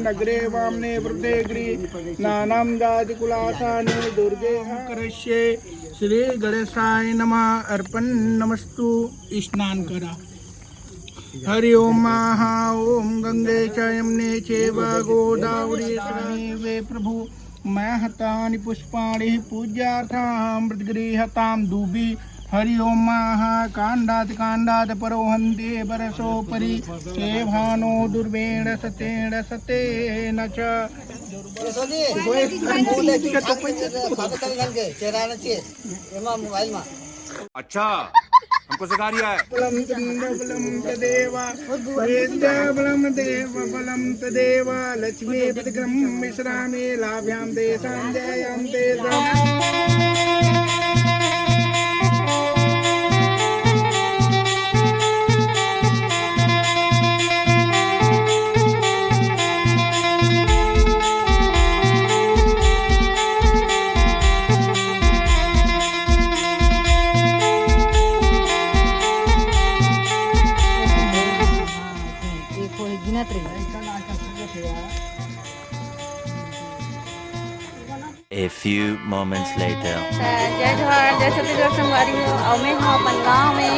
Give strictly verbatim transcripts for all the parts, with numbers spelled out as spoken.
अग्रे वामने वृद्धे गृह्णानां जातिकुलासने दुर्गे। करस्ये श्री गणेशाय नमः। अर्पण नमस्तु। स्नान करा। हरि ओम आहा ओम गंगे च यमुने चैव गोदावरी। वे प्रभु महतानि पुष्पाणि पूज्यार्थां प्रतिगृह्यतां दूबी। हरि ओम आहा कांडात कांडात परो हन्ते परसोपरि। सेवानो दुर्वेण सतेन सतेन च। ये सोनी, वो एक वो देखिए, खाली चेहरा, खाली चेहरा के चेहरा आना चाहिए। ये माँ मोबाइल में। अच्छा, हमको सिखा रिया है। बलं तदेव विद्या बलं देव बलं तदेव लक्ष्मी प्रतिग्रहं विश्रामे लाभ्यां तेषां जयां तेषां। A few moments later. जय जोहार, जय छत्तीसगढ़ संगवारी हो। अउ मैं हूँ अपन गाँव में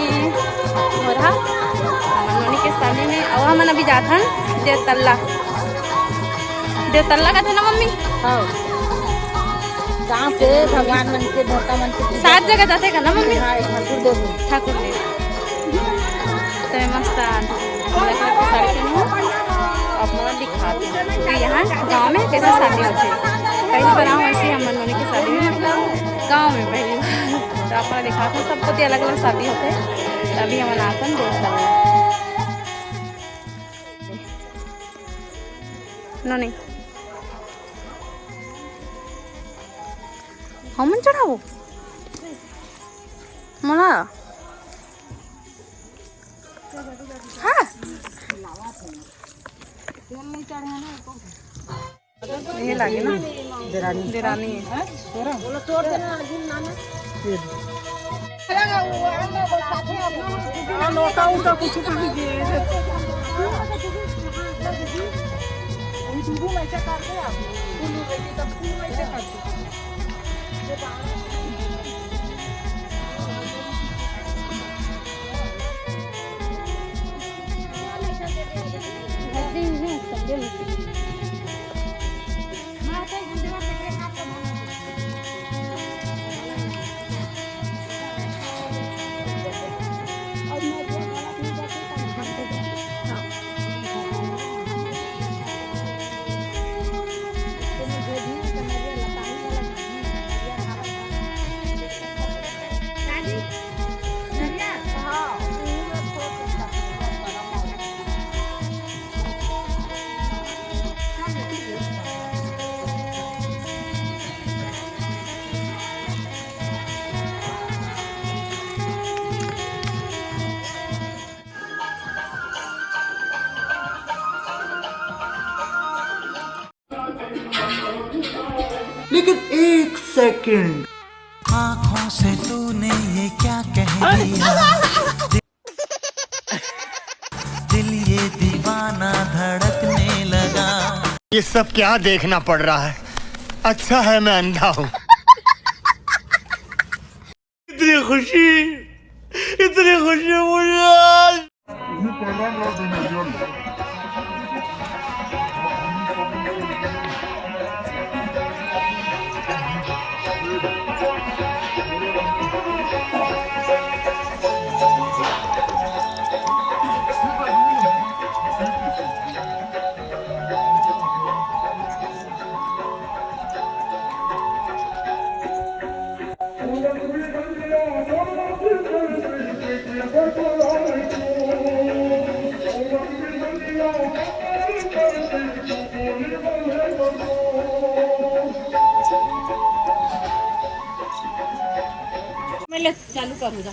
मोरहा, हमर नोनी के शादी में। अउ हमन अभी जाथन देवतल्ला। देवतल्ला कथे ना मम्मी? हाँ। गाँव के भगवान मन के, देवता मन के पूजा सात जगह जाथे का ना मम्मी? हाँ, ठाकुर देव। ठाकुर देव। तो मैं मस्त अलग अलग के साड़ी पहनी हूँ। आप मन दिखात हूँ कि यहाँ गाँव में कैसे शादी होथे। पहली बार आऊँ ऐसे हमर नोनी के शादी में, मतलब गाँव में पहली बार। तो आप मन दिखात हूँ, सबको तो अलग अलग शादी होथे। तो अभी हमन आथन देवतल्ला। नोनी, हमन चढ़ाबो मोला। हाँ। ये लागे ना। देरानी। देरानी है। ये दे। लोटा उटा कुछ भी दे। लेकिन एक सेकंड। आंखों से तूने ये क्या कह दिया? दिल ये दीवाना धड़कने लगा। ये सब क्या देखना पड़ रहा है? अच्छा है मैं अंधा हूँ। इतनी खुशी, इतनी खुशी मुझे आज। मैं ले चालू करूँगा।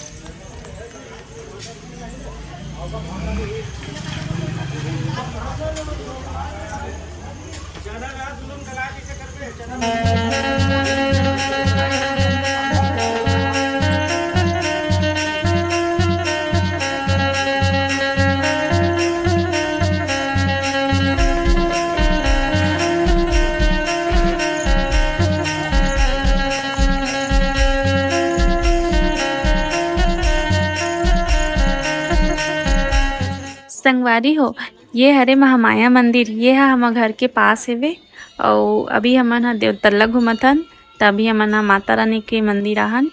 संगवारी हो, ये हरे महामाया मंदिर, ये ह हमर घर के पास हेवे। अउ अभी हमन ह देवतल्ला घूमत हन, त अभी हमन ह माता रानी के मंदिर आहन।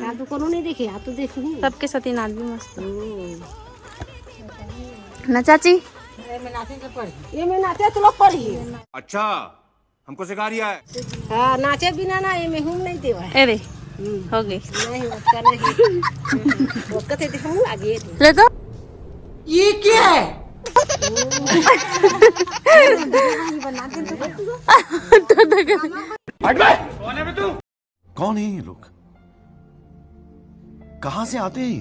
हाँ, तो कोनो नहीं देखे, आप तो देखे ही। सबके सतीनाथ भी मस्त। हम्म। ना चाची? ये में नाचे तो लोग पढ़ी। अच्छा, हमको सिखा रिया है। हाँ, नाचे बिना ना ये में हम नहीं देवा है। ए रे, हम्म। हो गई। नहीं, उसका नहीं। उसका तो हम आगे थे। ले तो। ये क्या है? तो देख। कौन है ये लोग? कहाँ से आते हैं ये?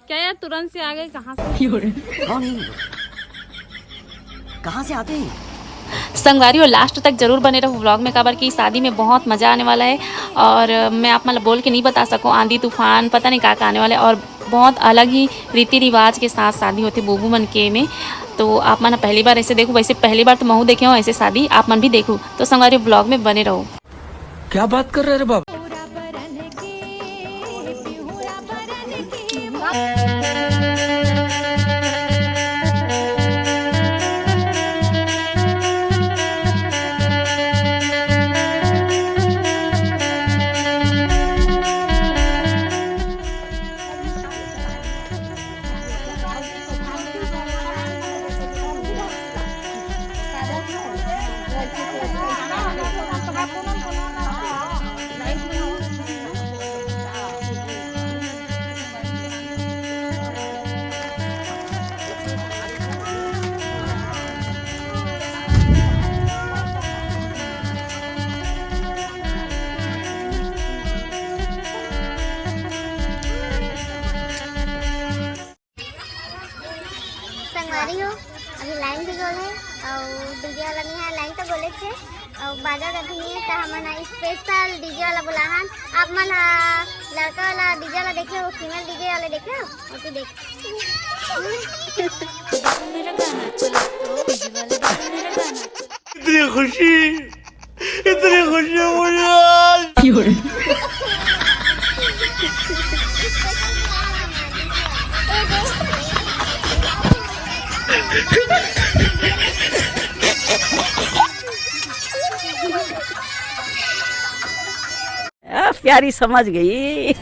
क्या यार, तुरंत से आ गए, कहाँ से? कौन है ये लोग? कहाँ से आते हैं? संगवारी हो, लास्ट तक जरूर बने रहो व्लॉग में, काबर कि शादी में बहुत मजा आने वाला है। और मैं आप मन ला बोल के नहीं बता सको, आंधी तूफान पता नहीं का का आने वाला है। और बहुत अलग ही रीति रिवाज के साथ शादी होते बुबू मन के में। तो आप मन पहली बार ऐसे देखो, वैसे पहली बार तो महू देखे हो ऐसे शादी, आप मन भी देखो। तो संगवारी, व्लॉग में बने रहो। क्या बात कर रहे रे बाबा? संगवारी हो, अभी लाइन भी गोल है और डीजे वाला नहीं है, लाइन तो गोले छे और बाजा अभी नहीं है, तो हमन स्पेशल डीजे वाला बुलाहन। आप मन हा लड़का वाला डीजे वाला देखे हो, फीमेल डीजे वाले देखे हो? ओके, देख। मेरा गाना चला तो डीजे वाले बाबू मेरा गाना चला। इतनी खुशी, इतनी खुशी मुझे आज। आ, प्यारी समझ गई।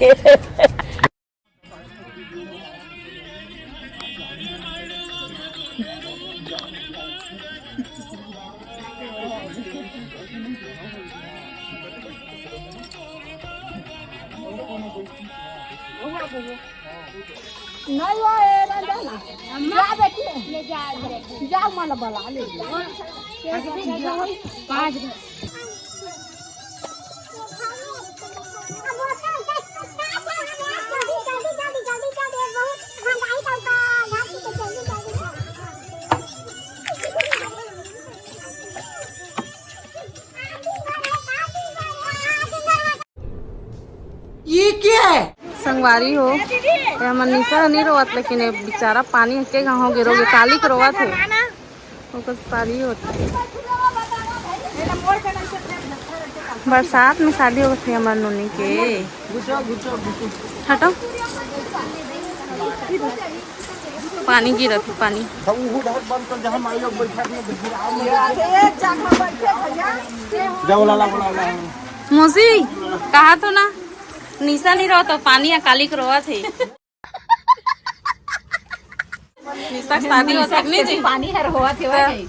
नहीं वो, ए, ना, जा ना। जा बेटी। ले जा, ले। जा, मला बला, ले जा। पाँच। ये क्या है? संगवारी हो, ये हमर निशा नहीं रोवत, लेकिन ये बेचारा पानी हके गाँव हो गे रोगे, काली के रोवत है। ओकर शादी होत हे। बरसात में शादी होत हे हमर नोनी के। हटो। पानी गिरत हे, पानी। मौसी, कहा तो ना, निशा नहीं रहो तो पानी या काली के रोवत हे। निशा के शादी होत हे, नहीं जी? पानी हर होवत हे, हाँ। भाई।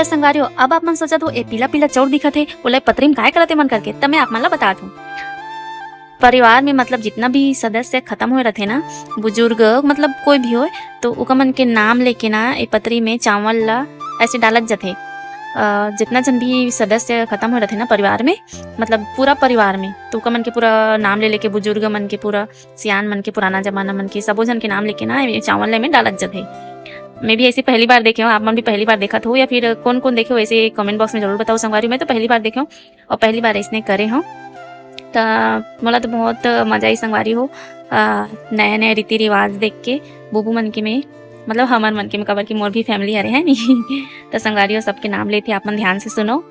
संगवारी हो, अब आप मन सोचत हो, "ए पीला पीला चाउर दिखत हे, ओला पतरी म काय करत हे मन?" करके, त मैं आप मन ला बतात हूँ। परिवार में मतलब जितना भी सदस्य खत्म होए रथे ना, बुजुर्ग मतलब कोई भी होए, तो ओकर मन के नाम लेके ना ए पतरी में चावल ला ऐसे डालत जथे। अ, जितना जन भी सदस्य खत्म होए रथे ना परिवार में, मतलब पूरा परिवार में, तो ओकर मन के पूरा नाम ले लेके, बुजुर्ग मन के, पूरा सियान मन के, पुराना जमाना मन के, सबो झन के नाम लेके ना ए चावल ला में डालत जथे। मैं भी ऐसे पहली बार देखे हूँ, आप मन भी पहली बार देखत हो या फिर कौन कौन देखे हो, ऐसे comment box में जरूर बताओ संगवारी। मैं तो पहली बार देखे हूँ और पहली बार ऐसने करे हूँ, त मोला तो बहुत मजा आई संगवारी हो। अ, नया नया रीति रिवाज देख के बुबू मन के में, मतलब हमर मन के में, काबर कि मोर भी family हरे है नी। त संगवारी हो, सबके नाम लेथे, आप मन ध्यान से सुनो।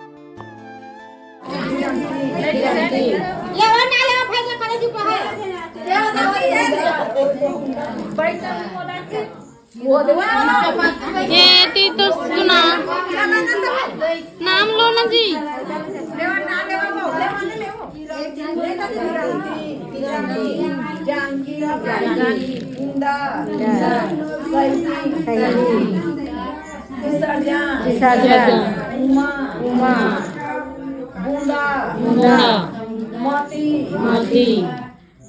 ये ती तो सुना। नाम लो ना जी। विसर्जन। विसर्जन। उमा। उमा। बूंदा। बूंदा। मती। मती।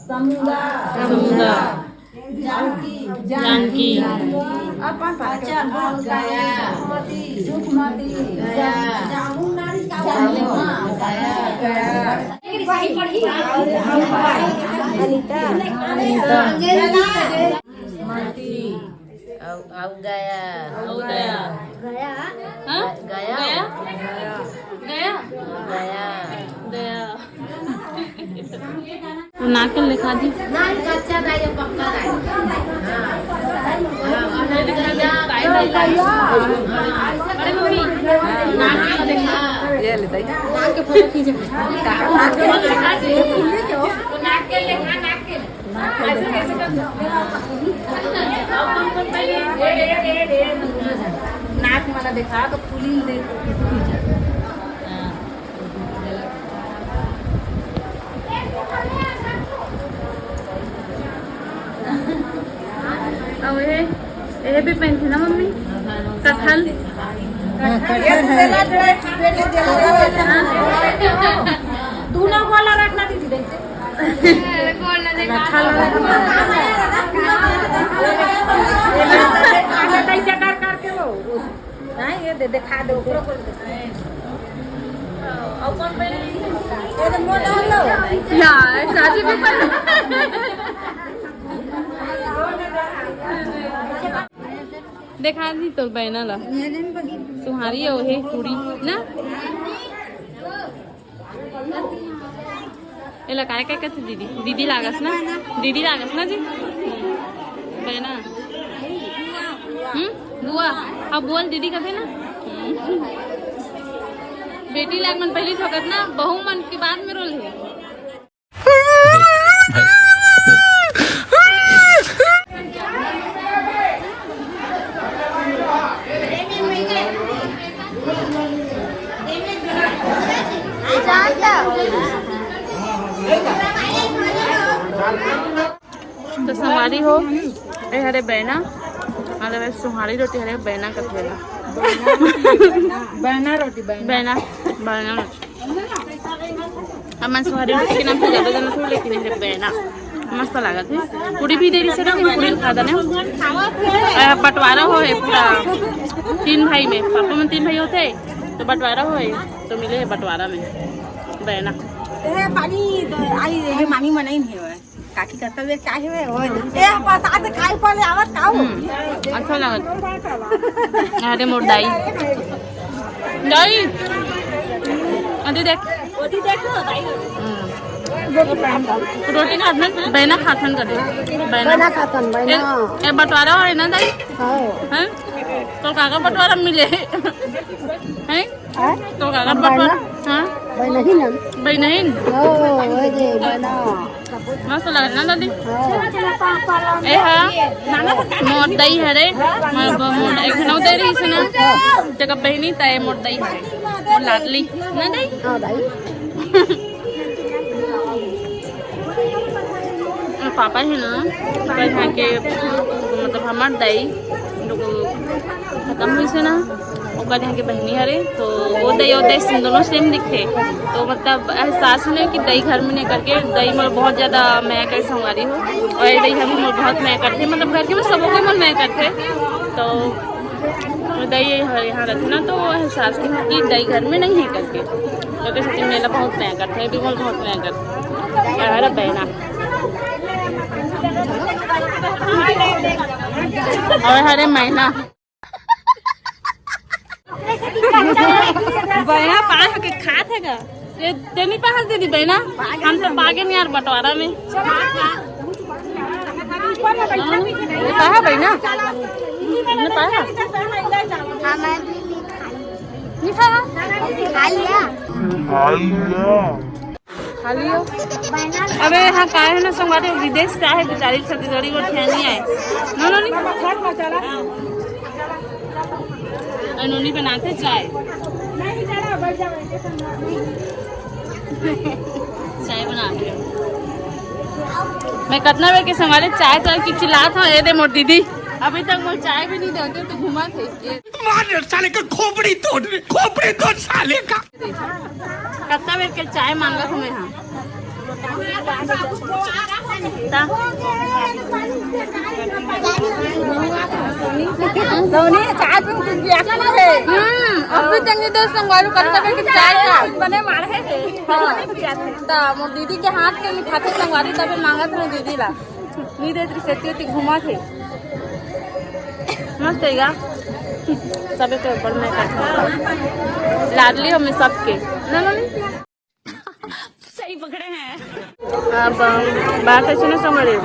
समुंदा। समुंदा। जानकी। जानकी। अपन पाछा। गया। सुखमती। सुखमती। गया। जामुना। गया। अनिता। अनिता। मती। अउ, अउ गया। अउ गया। गया। हाँ? गया। गया। गया। गया। गया। वो नाक के लिखा दी। नहीं, कच्चा नहीं, ये पक्का नहीं। हाँ। हाँ, अरे मम्मी, नाक के लिखा। ये ले दाई। नाक के फोटो खींचे। नाक के लिखा, नाक के। नाक वाला देखा तो फूली देख। अब ये, ये भी पहनती ना मम्मी, कटहल। हाँ, कटहल है। तू ना वाला रखना दीदी, देख। कैसे कर करके वो, वो, हाँ, ये दे, दिखा दे, ऊपर कर दे। और कौन पहले? ये तो मोटा हो लो। या, चाची भी पहले। देखा दी तोर बहना ला। सुहारी हो हे पूरी ना। एला काय काय कथे दीदी? दीदी लागस ना? दीदी लागस ना जी? बहना। हम्म? बुआ। अब बोल दीदी कथे ना? हम्म। बेटी लाग मन पहली ठोकत ना, बहू मन के बाद में रोल है। तो संगवारी हो, ए हरे बैना, मतलब ए सुहारी रोटी हरे बैना कथेला। बैना रोटी, बैना। बैना, बैना रोटी। हमन सुहारी रोटी के नाम से ज्यादा जानत हो, लेकिन ये बैना मस्त लागत हे। पूरी भी दे रही से, लेकिन पूरी खा देने। अ, बंटवारा हो हे पूरा तीन भाई में, पापा मन तीन भाई होते, तो बंटवारा हो हे, तो मिले हे बंटवारा में बैना। ए, पानी द-, आई, ये मामी मनाई नहीं हुआ। काकी करता हुए क्या है वो? ए, प्रसाद खाए पहले आवत का हो? हम्म, अच्छा लागत। अरे मोर दाई। दाई। अरे देख। ओदी देख लो, दाई। हम्म। रोटी खात हन, बैना खात हन कर दे। बैना। बैना खात हन, बैना। ए, ए बंटवारा हो ना दाई? हाँ। हैं? तो काका बंटवारा मिले। हैं? हाँ? तो काका हम बंटवारा, बैना। हाँ? बैनहिन हम। बैनहिन? ओ, ओए दे, बैना। मस्त लागत ना दादी? हाँ। ए हा, मोर दाई हरे, मोर, मोर एक नौ दे रही से ना, तेकर बहिनी तय मोर दाई हरे, मोर लाडली, ना दाई? हाँ दाई। मोर पापा हे ना, पापा यहाँ के, मतलब हमार दाई, खत्म हुई से ना, पर यहाँ के बहिनी हरे, तो वो दई और दई दोनों सेम दिखथे। तो मतलब एहसास नहीं कि दई घर में नहीं करके, दई मोर बहुत ज़्यादा मया करे संगवारी हो, और ये दई हम मोर बहुत मया करथे, मतलब घर के में सबो के मोर मया करथे। तो दई हर यहाँ रहथे ना, तो वो एहसास नहीं हो कि दई घर में नहीं है करके, तो कहते मेला बहुत मया करथे, भी मोर बहुत मया करथे। और हरे बहना, और हरे मैना। बहना पाए हो के खात है का? ये तेनी पाहस दीदी बहना, हम तो पागे नहीं यार बंटवारा में। ये पाहा बहना? ये पाहा? हाँ, मैं भी नहीं खाई। नहीं खाया? खा लिया। खा लियो। अबे यहाँ का है ना संगवारी, विदेश से आए बेचारी, छत्तीसगढ़ी गोठियानी आए। नो, नो, नहीं। और नोनी बनाते चाय। चाय बनाते। मैं कितना बेर के संगवारी चाय चाय की चिल्लात हूँ, ये दे मोर दीदी, अभी तक मोर चाय भी नहीं देते, तो घुमा थे। मार साले का खोपड़ी तोड़, खोपड़ी तोड़ साले का। कत्ता बेर के चाय मांगत हूँ मैं, हाँ। ता? सोनी, चाय पी, कुछ भी अच्छा ना है। हम्म, अभी तक नहीं दे संगवारी, कत्ता बेर के चाय का। बने मारे है। हाँ। ता, मोर दीदी के हाथ के मिठाई संगवारी, तबे मांगत हूँ दीदी ला। नहीं देत रही, सेती ओती घुमा थे। मस्त है गा। सबे तो बड़ मैं करती। लाडली हो मैं सबके। ना मम्मी? सही पकड़े हैं। अब बात है सुनो संगवारी।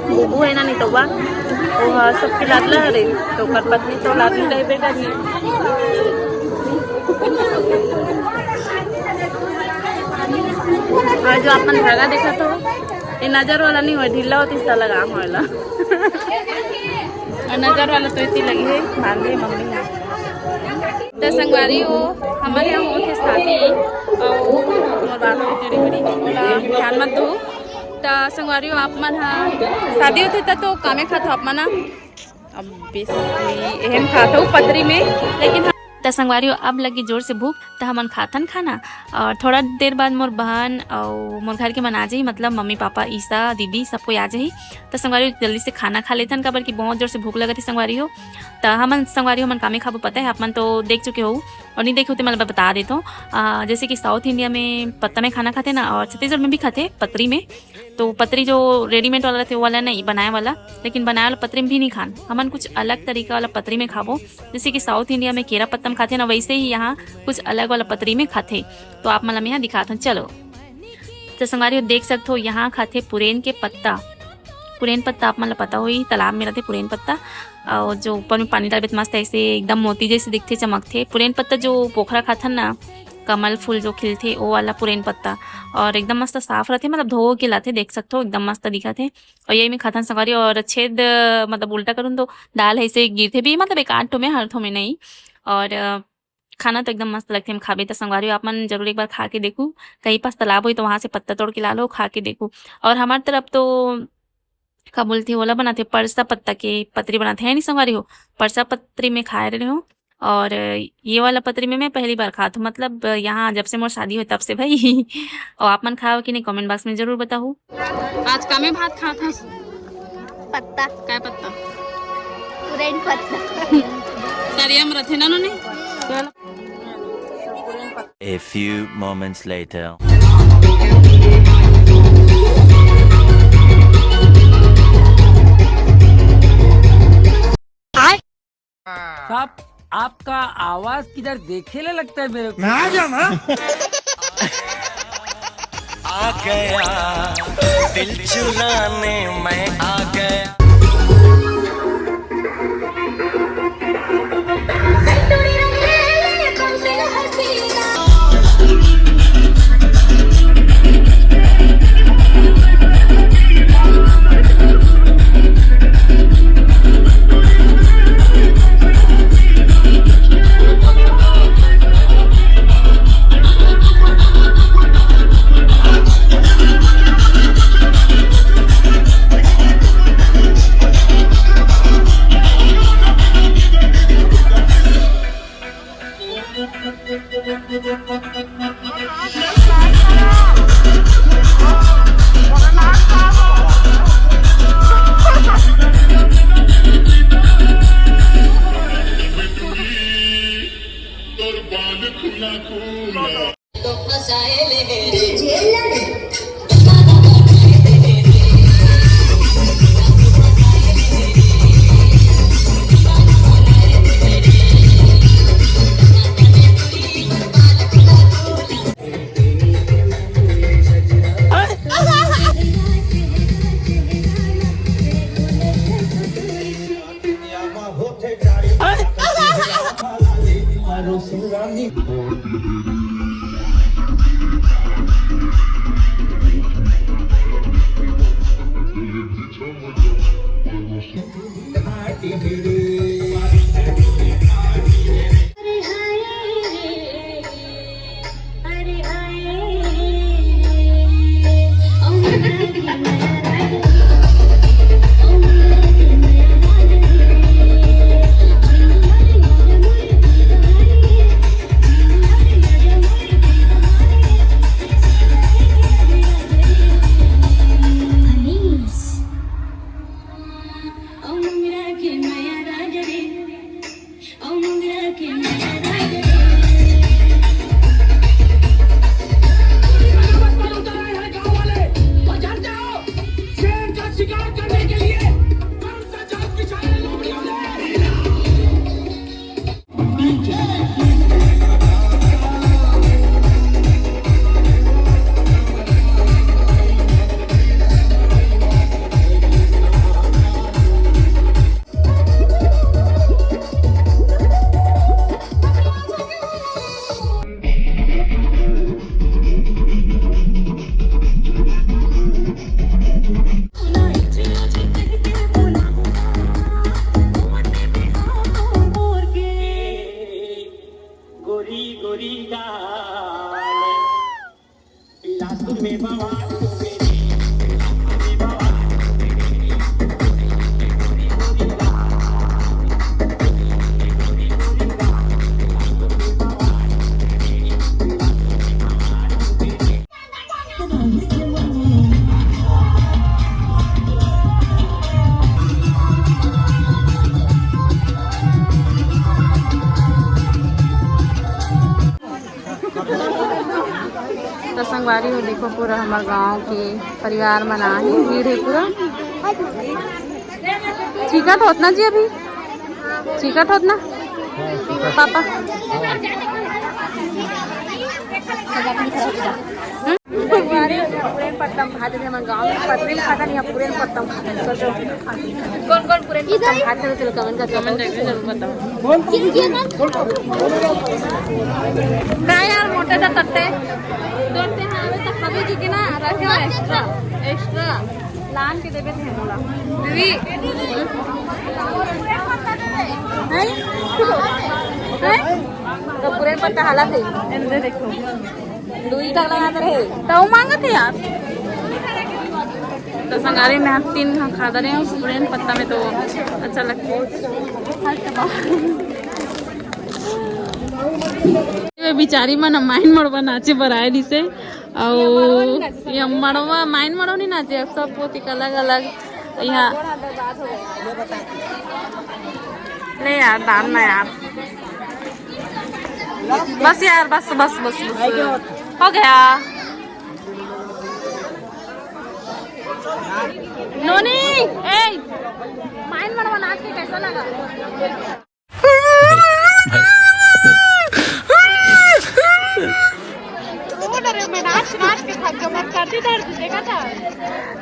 बुबू है ना नहीं तो बा, वो सबके लाडला हरे, तो ओकर पत्नी तो लाडली रहबे करनी। और जो अपन धागा देखा तो ये नजर वाला नहीं हो, ढीला होती सा लगा होला। और नजर वाला तो इतनी लगी है, बांधे मम्मी है। तो संगवारी हो, हमारे यहाँ होत हे शादी, और मोर बात होती तेरी बड़ी, बोला ध्यान मत दो। तो संगवारी हो, आप मन हा शादी होते त तो कामे खात हो आप मन हा। अब बेसी एहम खात हो पतरी में, लेकिन हाँ। त संगवारी हो, अब लगी जोर से भूख, त हमन खाथन खाना और थोड़ा देर बाद मोर बहन और मोर घर के मन आ जाही, मतलब मम्मी पापा, ईसा दीदी सब कोई आ जाही। त संगवारी हो, जल्दी से खाना खा लेथन, काबर कि बहुत जोर से भूख लगत हे संगवारी हो। त हमन संगवारी हो, हमन कामे खाबो पता है, आप मन तो देख चुके हो और नहीं देखे हो तो मैं बता देता हूँ। आ, जैसे कि साउथ इंडिया में पत्ता में खाना खाते ना, और छत्तीसगढ़ में भी खाते पतरी में, तो पतरी जो रेडीमेड वाला रहते वो वाला नहीं, बनाए वाला, लेकिन बनाए वाला पतरी में भी नहीं खान, हमन कुछ अलग तरीका वाला पतरी में खाबो। जैसे कि साउथ इंडिया में केरा पत्ता में खाते ना, वैसे ही यहाँ कुछ अलग वाला पतरी में खाते। तो आप मन ला मैं यहाँ दिखात हूँ, चलो। तो संगवारी हो, देख सकते हो, यहाँ खाते पुरेन के पत्ता। पुरेन पत्ता आप मन ला पता होही, तालाब में रहते पुरेन पत्ता, और जो ऊपर में पानी डालबे त मस्त ऐसे एकदम मोती जैसे दिखते, चमकते। पुरेन पत्ता जो पोखरा खाथन ना, कमल फूल जो खिलते, वो वाला पुरेन पत्ता, और एकदम मस्त साफ रहते, मतलब धो के लाते, देख सकते हो, एकदम मस्त दिखत हे। और यही में खाथन संगवारी, और छेद, मतलब उल्टा करूँ तो दाल ऐसे गिरते भी, मतलब एक आध ठो में, हर ठो में नहीं। और खाना तो एकदम मस्त लगथे, हम खाबे त संगवारी हो, आप मन जरूर एक बार खा के देखू। कहीं पास तालाब होई तो वहाँ से पत्ता तोड़ के ला लो, खा के देखू। और हमार तरफ तो का बोलथे, ओला बनाथे, परसा पत्ता के पतरी बनाथे, है नी संगवारी हो? परसा पतरी में खाए रहे हो। और ये वाला पतरी में मैं पहली बार खात हूँ, मतलब यहाँ जब से मोर शादी हुई तब से भाई। और आप मन खाओ कि नहीं, कमेंट बॉक्स में जरूर बताओ। आज का में भात खात हस? पत्ता। काय पत्ता? पुरैन पत्ता। तरिया में रथे ना नोनी? A few moments later. साहब, आपका आवाज किधर देखे ले लगता है मेरे को। मैं आ गया ना। आ गया दिल चुराने, मैं आ गया। संगवारी हो, देखो, पूरा हमर गांव के परिवार मन आए हे, भीड़ हे पूरा। चीखत होत ना जी, अभी चीखत होत ना पापा। हम्म? संगवारी हो, पूरे पत्ता म भात देथे, हमर गांव में पतरी म खाथन, यहाँ पूरे पत्ता म खाथन। सोचो, कौन कौन पूरे पत्ता म खाथे, चलो कमेंट करके, कमेंट करके जरूर बताओ। का यार, मोटे सा तत्ते जोड़ते हैं, अबे तक हबे जी के ना रखे हो एक्स्ट्रा, एक्स्ट्रा लान के देबे थे मोला। दीदी। हैं? हैं? तो पूरे पत्ता हालत है। एंदे देखो। दुई तक लगात रहे। तो मांगत है यार। तो संगवारी में हम तीन घा खा दे रहे हैं, पूरे पत्ता में तो अच्छा लगता है। ये बिचारी मन माइन मड़वा नाचे बर आए रहिसे, अउ ये मड़वा, माइन मड़वा नहीं नाचे, अब सब पोती के अलग अलग। यहाँ ले यार, डाल ना यार, बस यार, बस बस बस, बस। हो गया। नोनी, ए, माइन मड़वा नाच के कैसा लगा?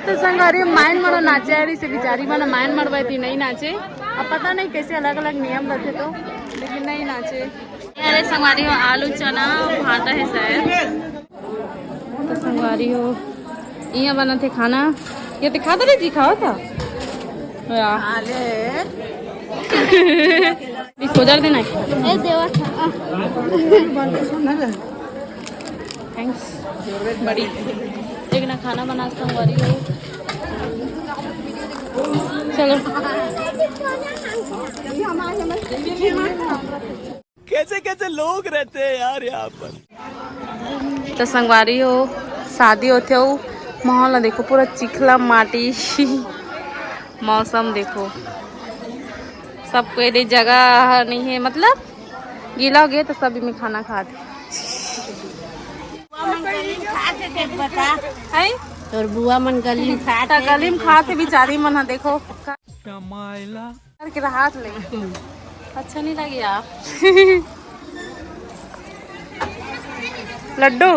तो संगवारी, माइन मड़ो नाचे आ रहिसे, बिचारी मन माइन मड़वा ती नहीं नाचे। अब पता नहीं कैसे अलग अलग नियम रथे तो, लेकिन नहीं नाचे। अरे संगवारी हो, आलू चना भात है शायद। तो संगवारी हो, इहाँ बनत हे खाना। ये तो खा दे जी, खाओ तो। या। अरे। डिस्पोजल देना है। ए देवा खा। थैंक्स। बड़ी। एक ना खाना बना संगवारी हो। चलो। कैसे कैसे लोग रहते हैं यार यहाँ पर। तो संगवारी हो, शादी होथे अउ माहौल ला देखो, पूरा चिखला माटी। मौसम देखो, सब कोई दे जगह नहीं है, मतलब गीला हो गया तो सब में खाना खात। बुआ मन गली में खात हे, देख बता। हैं? तोर बुआ मन गली में खात त हे। गली में खात हे बिचारी मन ह, देखो। करके रहा ले। अच्छा नहीं लगे आप। लड्डू।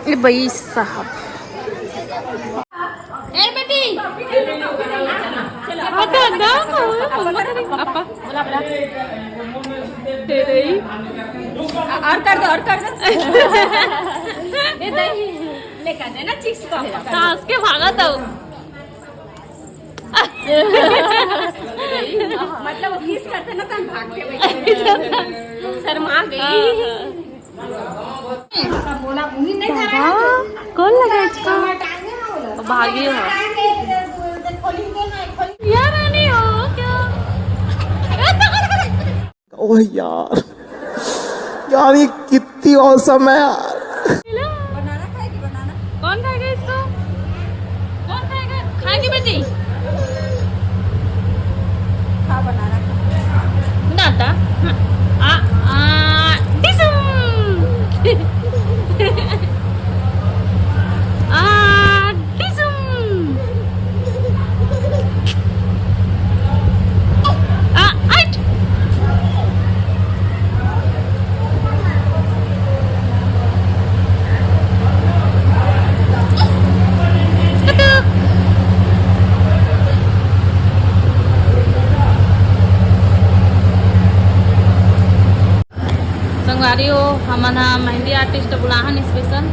ए भाई साहब। ए बेटी। अब्बा, अब्बा। अब्बा। तेरे ही। और कर दो, और कर दो। ए दही। ले कर देना चिक्स को। हंस के भागा था वो। मतलब वो किस करते ना, तो हम भाग के बैठे। शर्मा गई। हाँ, हाँ। बाबा, कौन लगा इसका? भागी हो। यार, नहीं हो क्या? ओह यार, यार ये कितनी औसम है यार। बनाना खाएगी, बनाना? कौन खाएगा इसको? कौन खाएगा? खाएगी बेटी? खा बनाना। दादा। हाँ। आ, आ, डिसुम। आ, डिसुम। आ, आइट। संगवारी हो, हमन ह मेहंदी आर्टिस्ट बुलाहन स्पेशल।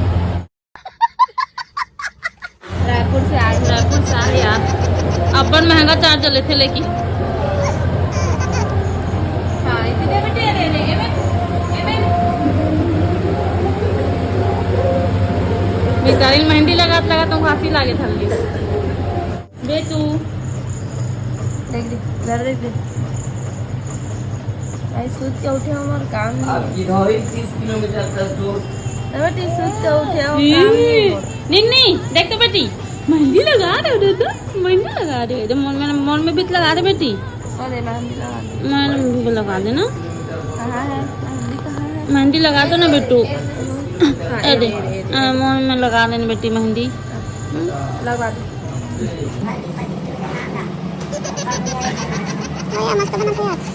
रायपुर से आए। रायपुर से आए यार। अपन महंगा चार्ज लेथे लेकिन। हाँ, इतने बजे ले ले, एमे, एमे। बेचारी मेहंदी लगात लगात तो फांसी लागे थल्ली। बे तू। देख दे, इधर देख दे। भाई, सूत के उठे हो, हमार काम नहीं है। आपकी धौरी तीस किलोमीटर तक दूर। तो बेटी, सूत के उठे हो, काम नहीं है। नहीं, नहीं, देख तो बेटी, मेहंदी लगा रहे हो तो। मेहंदी लगा दे, मोर में, मोर में भी लगा दे बेटी। अरे मेहंदी लगा दे। मेहंदी भी लगा दे ना। कहाँ है मेहंदी, कहाँ है? मेहंदी लगा दो ना बेटू। हाँ, अरे, ये, ये, ये। हाँ, मोर में लगा देना बेटी मेहंदी। लगा दो। भैया मस्त बनाते हैं आज।